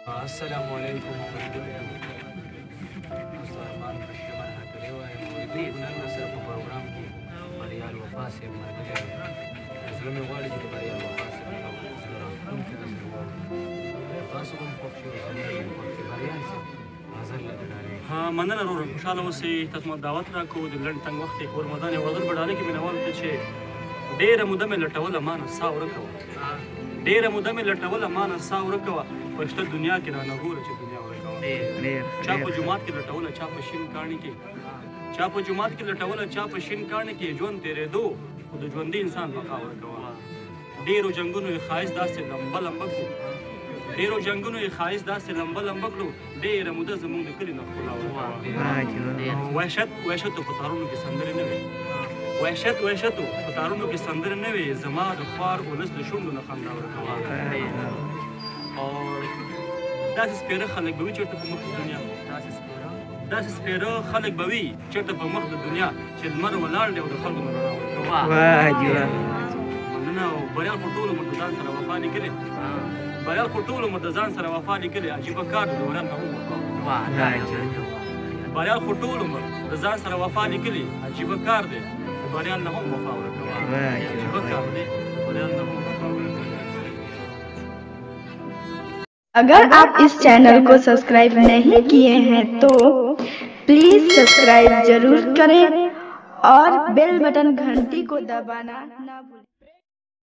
السلام علیکم اوریدونکو، تاسو ارمان په شمن هرکلی وایم. اوریدونکو، نن مې سره په پروګرام کې بریال وفا صاحب ملګری دی. زړه مې غواړي چې د بریال وفا صاحب یو زړه راښکونکی غزل واورو، تاسو به هم خوښ شئ او زموږ به هم خوښ شي. بریال صاحب، غزل راته ډالۍ. ها، مننه وروره، خوشحاله اوسئ. تاسو ما دعوت راکړو، د لنډ تنګ وخت یې کور مدان. یو غزل به ډالۍ کې مینهوالو ته چې ډېره موده مې لټوله ما نه سا ورکه وه، ډېره موده مې لټوله ما نه سا ورکه وه، په شته دنیا کې رانه ګوره چې دنیا ورکه وه. چا په جومات کې لټوله، چا په شین کاڼي کې، چا په جومات کې لټوله، چا په شین کاڼي کې، ژوند تېرېدو خو د ژوندي انسان بقا ورکه وه. ډېرو جنګونو یې ښایست داسې لمبه لمبه کړو، ډېرو جنګونو یې ښایست داسې لمبه لمبه کړو، ډېره موده زموږ د کلي نه ښکلا ورکه وه. وحشت وحشت په تارونو کې سندرې نه وې، وحشت وحشت په تارونو کې سندرې نه وې، زما د خوار ولس د شونډو نه خندا ورکه وه. او داسې سپېره خلک به وي چېرته په مخ د دنیا، داسې سپېره خلک به وي چېرته په مخ د دنیا، چې لمر ولاړ دی او د خلکو نه رڼا ورکوي. مننه. او بریال خو ټول عمر د ځان سره وفا لیکلې، بریال خو ټول عمر د ځان سره وفا لیکلې، عجیبه کار دی د بریال نه هم وفا ورکوي. بریال خو ټول عمر د ځان سره وفا لیکلې، عجیبه کار دی د بریال نه هم وفا ورکوي. عجیبه کار دی د بریال نه هم وفا ورکوي. अगर आप इस चैनल को सब्सक्राइब नहीं किए हैं तो प्लीज़ सब्सक्राइब जरूर करें और बेल बटन घंटी को दबाना ना भूलें।